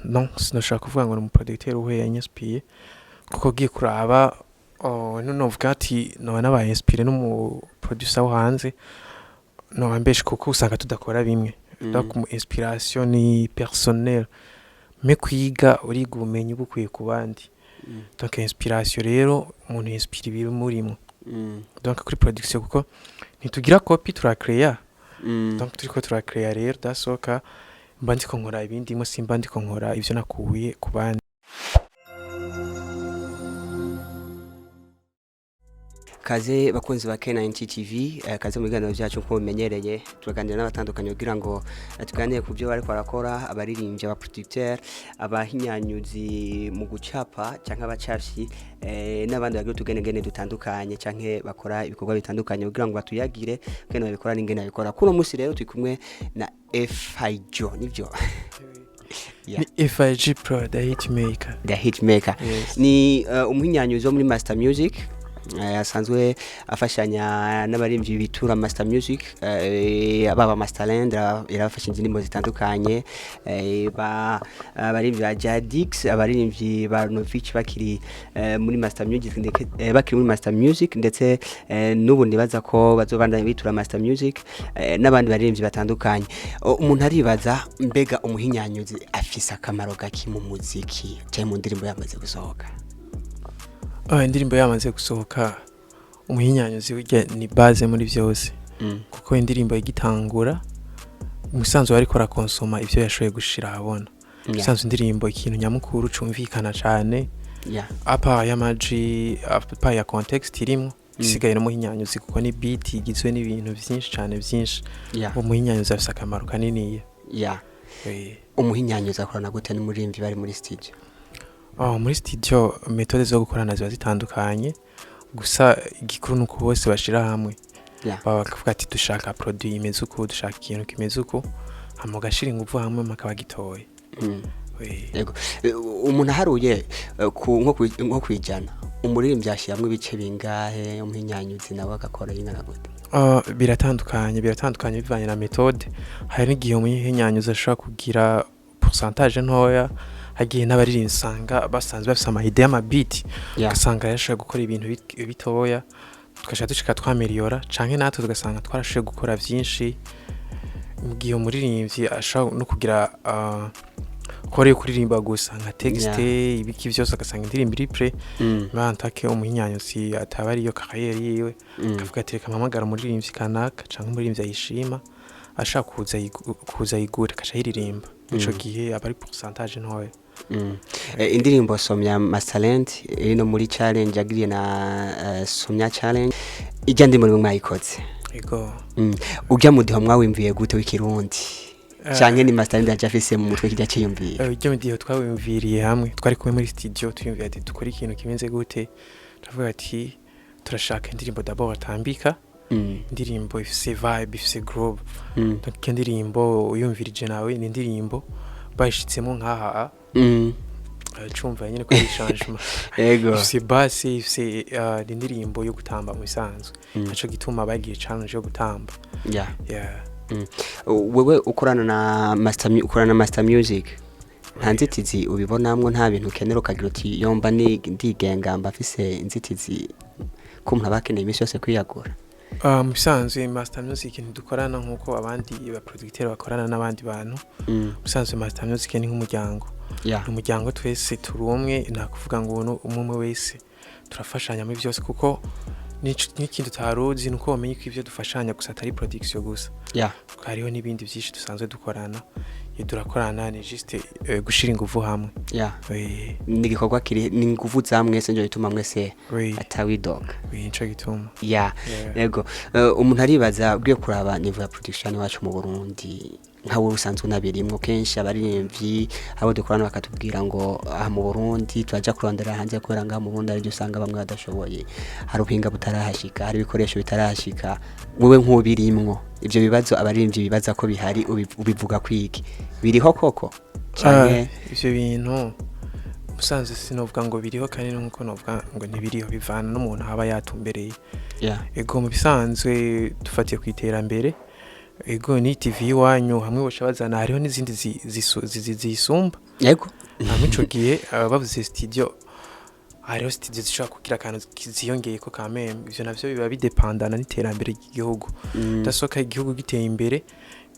Non, sinashaka kuvuga ngo ni umuproducteur uwe yanyinspiriye, kuko ugiye kuraba, novuga ati noba nabaye inspiré n'umuproducer wo hanze, noba mbeshe, kuko usanga tudakora bimwe. Donc inspiration ni personnel, mais kwiga uriga ubumenyi bukwiye ku bandi. Donc inspiration rero, umuntu inspira ibimurimo. Donc kuri production, kuko ntitugira copie, turacréa. Donc turiko turacréa rero, dasoka mba ndiko nkora ibindi mo, simba ndiko nkora ivyo nakuye ku bandi. Kaze bakunzi ba K90 TV, kaze mu biganiro byacu. Nkuko mumenyereye, turaganira n'abatandukanye kugira ngo tuganire ku byo bariko barakora, abaririmbyi, abaproducteur, abahinyanyuzi mu gucapa canke abacapyi, n'abandi bagira utugenegene dutandukanye canke bakora ibikorwa bitandukanye, kugira ngo batuyagire ingene babikora n'ingene babikora. Kuno munsi rero turi kumwe na Fijo, nivyo? Yeah. Ni FIG Pro, the hitmaker. The hitmaker. Yes. Ni umuhinyanyuzi wo muri Master Music, asanzwe afashanya n'abaririmbyi bitura Master Music, baba Masterland yarabafasha indirimbo zitandukanye, ba abaririmbyi ba Jadix, abaririmbyi ba Novich bakiri muri Master Music, ndetse bakiri muri Master Music, ndetse n'ubu nibaza ko bazobandanya bitura Master Music, n'abandi baririmbyi batandukanye. Umuntu aribaza, mbega umuhinyanyuzi afise akamaro gaki mu muziki cyangwa mu ndirimbo yamaze gusohoka? Indirimbo yamaze gusohoka, umuhinyanyuzi burya ni base muri byose, kuko indirimbo igitangura umusanzu ariko arakonsoma ivyo yashoboye gushira ahabona. Umusanzu indirimbo, ikintu nyamukuru cumvikana cane, à part y'amaji, à part ya contexte irimwo, isigaye n'umuhinyanyuzi, kuko ni beat igizwe n'ibintu vyinshi cane vyinshi. Umuhinyanyuzi afise akamaro kaniniya. Umuhinyanyuzi akorana gute n'umuririmbyi bari muri studio? Oh, muri studio méthodes zo gukorana ziba zitandukanye, gusa igikuru nuko bose bashira hamwe, baba bakavuga ati dushaka produit imeze uku, dushaka ikintu kimeze uku, hama ugashira inguvu hamwe mpaka bagitoye. Yego. Umuntu aharuye nko kwijana, umuririmbyi ashiramwo ibice bingahe, umuhinyanyuzi nawe agakora ingana gute? Biratandukanye bivanye na méthode. Hari n'igihe umuhinyanyuzi ashobora kugira pourcentage ntoya, hagiye n'abaririmbyi usanga basanzwe bafise ama idées y'amabeat, ugasanga yashoboye gukora ibintu bitoya, tugaca dushika twaméliora, canke natwe tugasanga twarashoboye gukora vyinshi, mu gihe umuririmbyi ashobora no kugira kore yo kuririmba gusa nka texte, ibiki vyose, agasanga indirimbo iri prêt. Bantake umuhinyanyuzi ataba ariyo carrière yiwe, akavuga ati reka mpamagara umuririmbyi kanaka canke umuririmbyi ayishima, ashaka kuza ayigure, akaca ayiririmba. Ico gihe aba ari pourcentage ntoya. Indirimbo Somya Masterland iri no muri challenge yagiriye na Somya Challenge, ijya ndirimbo nimwe mwayikoze? Ego. Ujya mudiho mwawimviye gute w'ikirundi, canke ni Masterland yaje afise mu mutwe kijya ciyumviye? Iryo mudiho twawiyumviriye hamwe, twari kumwe muri studio, tuyumviye ati dukore ikintu kimeze gute? Turavuga ati turashaka indirimbo d'abord atambika, indirimbo ifise vibe, ifise groove. Donc iyo ndirimbo uyumvirije nawe, ni indirimbo bayishitsemo nkaha, cumva nyene ko ari changement. Ifise basse, ifise ni indirimbo yo gutamba mu bisanzwe. Naco gituma bagiye challenge yo gutamba. Yeah. Wewe ukorana na Master Music, nta nzitizi ubibonamwo? Nta bintu ukenera ukagira uti yomba ni ndigenga, mba afise inzitizi ko umuntu aba akeneye iminsi yose kwiyagura? Mu bisanzwe Master Music ntidukorana nk'uko abandi ba producteur bakorana n'abandi bantu. Mu bisanzwe Master Music ni nk'umuryango. Ni umuryango, twese turi umwe, nta kuvuga ngo uno umwe umwe wese, turafashanya muri byose, kuko n'ikindi utaruzi nuko wamenye ko ivyo dufashanya gusa atari production gusa. Hariho n'ibindi byinshi dusanzwe dukorana. Iyo turakorana ni juste gushira inguvu hamwe. Ni igikorwa kiri, ni inguvu za mwese, njo bituma mwese atawidoga. Oui, nico gituma. Yego. Umuntu aribaza, ugiye kuraba niveau ya production iwacu mu Burundi, nka wowe usanzwe unabirimwo, kenshi abaririmbyi abo dukorana bakatubwira ngo aha mu Burundi turaja kurondera hanze, kubera ngaha mu Burundi aribyo usanga bamwe badashoboye, hari ubuhinga butarahashika, hari ibikoresho bitarahashika. Wewe nk'ubirimwo, ivyo bibazo abaririmbyi bibaza ko bihari, ubivuga kwiki? Biriho koko canke? Ivyo bintu musanzwe sinovuga ngo biriho, kandi nkuko novuga ngo ntibiriho, bivana n'umuntu aba yatumbereye. Ego, mu bisanzwe dufatiye ku iterambere. Ego, ni TV iwanyu hamwe boca bazana, hariho n'izindi ziyisumba. Hamwe ico gihe bavuze studio, hariho studio zishobora kugira akantu ziyongeyeko quand même. Ivyo navyo biba bidepandana n'iterambere ry'igihugu. Dasohoka igihugu giteye imbere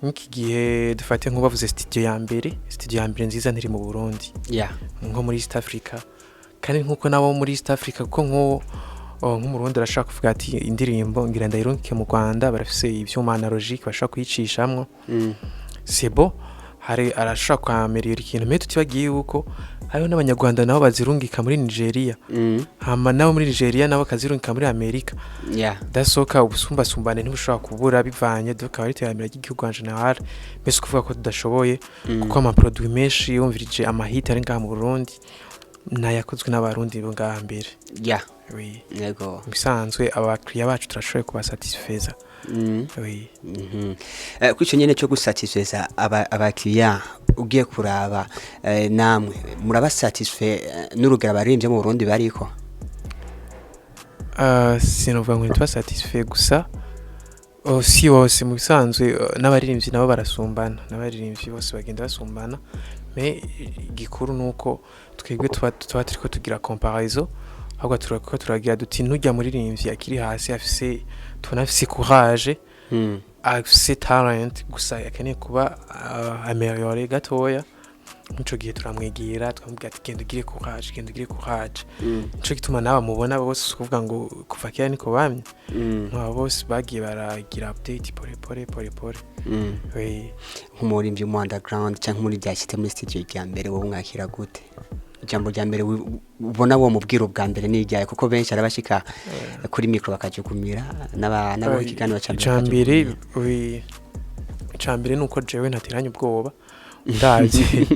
nk'iki gihe, dufate nko bavuze studio ya mbere, studio ya mbere nziza ntiri mu Burundi, nko muri East Africa. Kandi nkuko nabo muri East Africa, kuko nko nk'Umurundi arashaka kuvuga ati indirimbo ngira ndayirungike mu Rwanda, barafise ivyuma analogique bashobora kuyicishamwo. C'est bon, hari arashobora kwamerera ikintu, mais tutibagiye yuko hariho n'Abanyarwanda nabo bazirungika muri Nigeria, hama nabo muri Nigeria nabo bakazirungika muri Amerika. Dasohoka ubusumbasumbane ntibushobora kubura bivanye, dukaba ari iterambere ry'igihugu en général, mbese kuvuga ko tudashoboye, kuko amaproduit menshi yumvirije amahit ari ngaha mu Burundi nayakozwe n'Abarundi bo ngaha mbere. Oui. Mu bisanzwe abakiriya bacu turashoboye kubasatisfeza. Oui. Kuri ico nyene cyo gusatisfeza abakiriya, ugiye kuraba namwe murabasatisfait n'urugero abaririmbyi mu Burundi bariko? Sinovuga ngo ntitubasatisfait gusa, oh, si bose. Mu bisanzwe n'abaririmbyi nabo barasumbana, n'abaririmbyi bose bagenda basumbana, mais igikuru nuko twebwe tuba turiko tugira comparaison, ahubwo turiko turagira duti nturya muririmbyi akiri hasi afise, tubona afise courage, afise talent, gusa akeneye kuba amélioré gatoya. Muco gihe turamwegera tukamubwira ati genda ugire courage, genda ugire courage. Nico gituma nawe mubona bose, si ukuvuga ngo kuva kera niko bamye. Aba bose bagiye baragira update pole pole pole pole. Oui. Nk'umuririmbyi mu underground cyangwa muri byashyitse muri studio rya mbere, wowe mwakira gute? Ijambo rya mbere ubona wo mubwira ubwa mbere ni iryahe? Kuko benshi arabashika kuri micro bakajugumira, n'abo ikiganiro cya mbere Icambere bakajugumira. Oui, icambere nuko jewe ntateranye ubwoba, ndavye.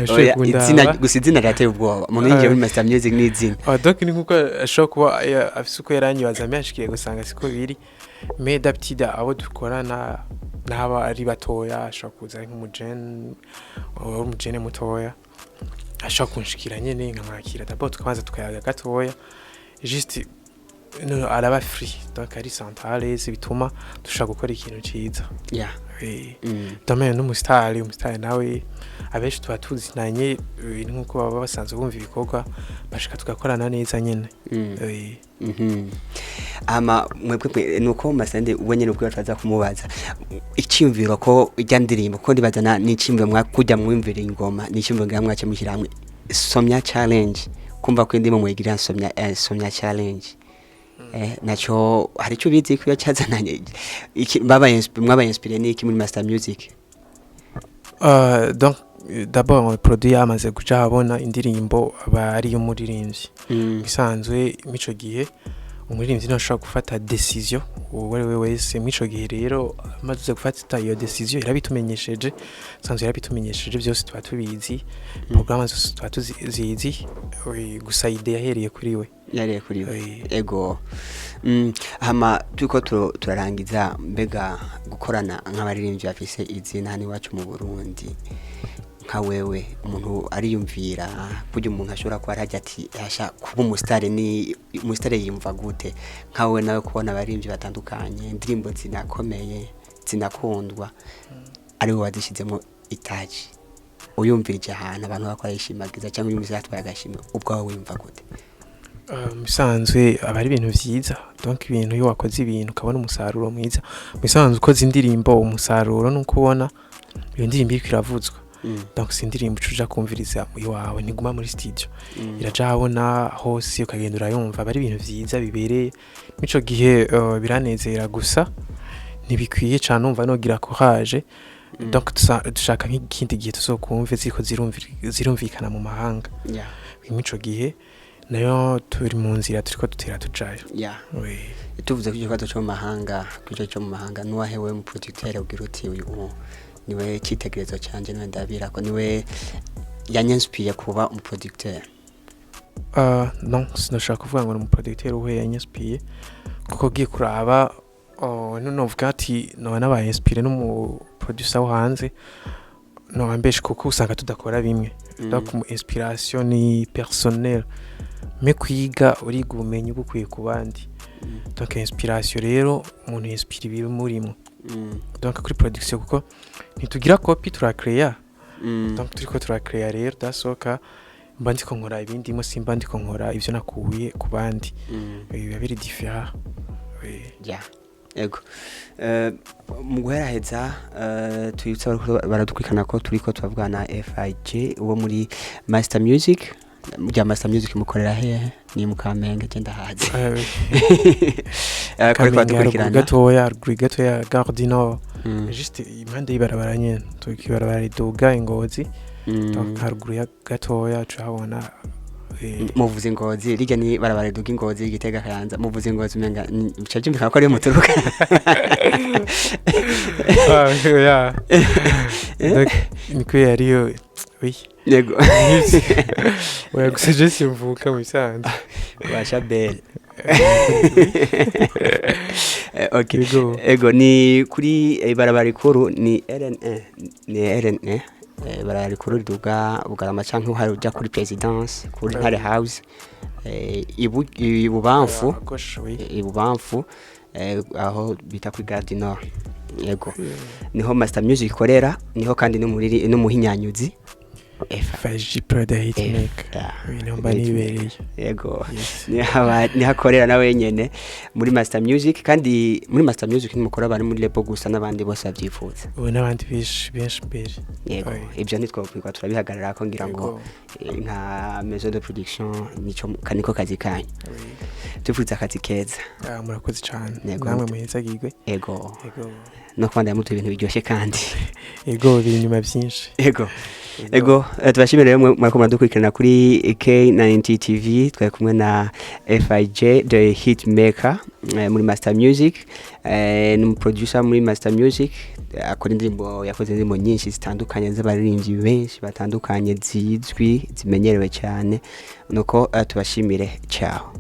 Oya, izina gusa, izina rirateye ubwoba umuntu yinjiye muri Master Music n'izina. Ah, donc ni nkuko ashobora kuba afise uko yaranyibaza, yashikiye gusanga siko biri. Mais d'habitude abo dukorana n'aba ari batoya, ashobora kuza ari nk'umujene, uri umujene mutoya, ashobora kunshikira nyene nkamwakira d'abord, tukabanza tukayaga gatoya, juste no, araba free, donc ari centrale, bituma dushobora gukora ikintu ciza. Oui. Domaine n'umusitari, umusitari nawe abenshi tuba tuzinanye, nkuko baba basanzwe bumva ibikorwa, bashika tugakorana neza nyene. Ama mwebwe nuko Masende we nyene ubwo twaza kumubaza icyumviro ko ijya ndirimbo, ko ndibaza n'iciyumviro mwakujya mwumvira ingoma, n'iciyumviro ngira mwace mushyira hamwe Somya Challenge, kumva ko indimo mwegira Somya, Somya Challenge, naco hari icyo ubizi ko iyo cyazananye mwabaye inspiré n'iki muri Master Music? Donc d'abord produit yamaze kuja abona, indirimbo aba ari iy'umuririmbyi. Bisanzwe mico gihe umuririmbyi ntashobora gufata décision uwo ari we wese. Mw'ico gihe rero amaze gufata iyo décision yarabitumenyesheje, sanzwe yarabitumenyesheje, byose tuba tubizi, programme zose tuba tuzizi. Gusa idée yahereye kuri we. Yariye kuri we. Oui. Ego. Hama turiko turarangiza, mbega gukorana nk'abaririmbyi bafise izina hano iwacu mu Burundi nka wewe, umuntu ariyumvira burya umuntu ashobora kuba arajya ati asha kuba umusitari, ni umusitari yiyumva gute? Nka wewe nawe kubona abaririmbyi batandukanye, indirimbo zinakomeye zinakundwa, ari we wazishyizemo itaji, uyumvirije ahantu abantu bakora yishimagiza cyangwa uyumvise yatwaye agashimwe, ubwawe wiyumva gute? Mu bisanzwe aba ari ibintu vyiza. Donc ibintu iyo wakoze ibintu ukabona umusaruro mwiza, mu bisanzwe ukoze indirimbo, umusaruro nuko ubona iyo ndirimbo iriko iravuzwa. Donc si indirimbo uca uja kumviriza iwawe, ntiguma muri studio, iraja ahabona hose, ukagenda urayumva, aba ari ibintu vyiza bibereye mico gihe, biranezera. Gusa ntibikwiye cane, umva nogira courage. Donc dushaka nk'ikindi gihe tuzokumve ziriko zirumvikana mu mahanga. Mico gihe nayo turi mu nzira, turiko dutera tujayo. Oui. Tuvuze ko igikorwa cyo mu mahanga, ko cyo mu mahanga, nuwahe we mu producteur ugira uti uyu niwe cyitegererezo canje, niwe ndabira ko niwe yanyanspiye kuba umu producteur? Non, sinashaka kuvuga ngo ni umuproducteur uwe yanyispiye, kuko ugiye kuraba, novuga ati noba nabaye inspiré n'umuproducer wo hanze, noba mbeshe, kuko usanga tudakora bimwe. Donc inspiration ni personnel, mais kwiga uriga ubumenyi bukwiye ku bandi. Donc inspiration rero, umuntu inspira ibimurimo. Donc kuri production, kuko ntitugira copy, turacréa. Donc turiko turacréa rero, dasoka mba ndiko nkora ibindi mo, simba ndiko nkora ivyo nakuye ku bandi. Biba biri différent. Yeah. Ego. Mu guheraheza, twibutsa abariko baradukurikirana ko turiko turavugana na FIG wo muri Master Music. Rya Master Music mukorera hehe? Ni mu Kamenge, je ndahazi. Ko ariko Kamenge, haruguru baradukurikirana. gatoya, haruguru gatoya Gare du Nord. Juste impande y'ibarabara nyene, ibarabara riduga i Ngozi. Donc haruguru ya gatoya tuhabona. Muvuze Ngozi, rirya ni barabara riduga i Ngozi, Gitega, Kayanza. Muvuze Ngozi umenga bica byumvikana ko ariyo muturuka. Ah, yeah. Donc, niko yariyo, oui. Yego. Oya, gusa je simvuka mu bisanzwe. Basha belle. Okay. Yego. Ego, ni kuri ibarabara rikuru, ni RN1, ni RN1, ibarabara rikuru riduga Bugarama canke uhari uja kuri Presidence, kuri Ntare House, ibubamfu. À gauche, oui. Ibubamfu, aho bita kuri Gare du Nord. Yego, niho Master Music ikorera, niho kandi n'umuriri n'umuhinyanyuzi F FG Pro the hitmaker. Yeah. Oui, niho mba nibereye. Yego. Yes. Niho akorera nawe nyene muri Master Music. Kandi muri Master Music ntimukora bari muri label gusa, n'abandi bose babyifuza. Ubu n'abandi benshi benshi mbere. Yego. Oui. Ibyo ntitwokwirwa turabihagarara ko ngira ngo Yego. Nka maison de production nico niko kazi kanyu. Oui. Tubifuriza akazi keza. Ah, murakoze cyane. Yego. Namwe muhezagirwe. Yego. Yego. No kubandanya mutuha ibintu biryoshye kandi. Yego, biri inyuma byinshi. Ego, tubashimire rero mwariko muradukurikirana kuri K90 TV. Twari kumwe na FIJ the hitmaker, muri Master Music, ni umuproducer muri Master Music, akora indirimbo, yakoze indirimbo nyinshi zitandukanye z'abaririmbyi benshi batandukanye zizwi, zimenyerewe cyane. Nuko tubashimire, ciao.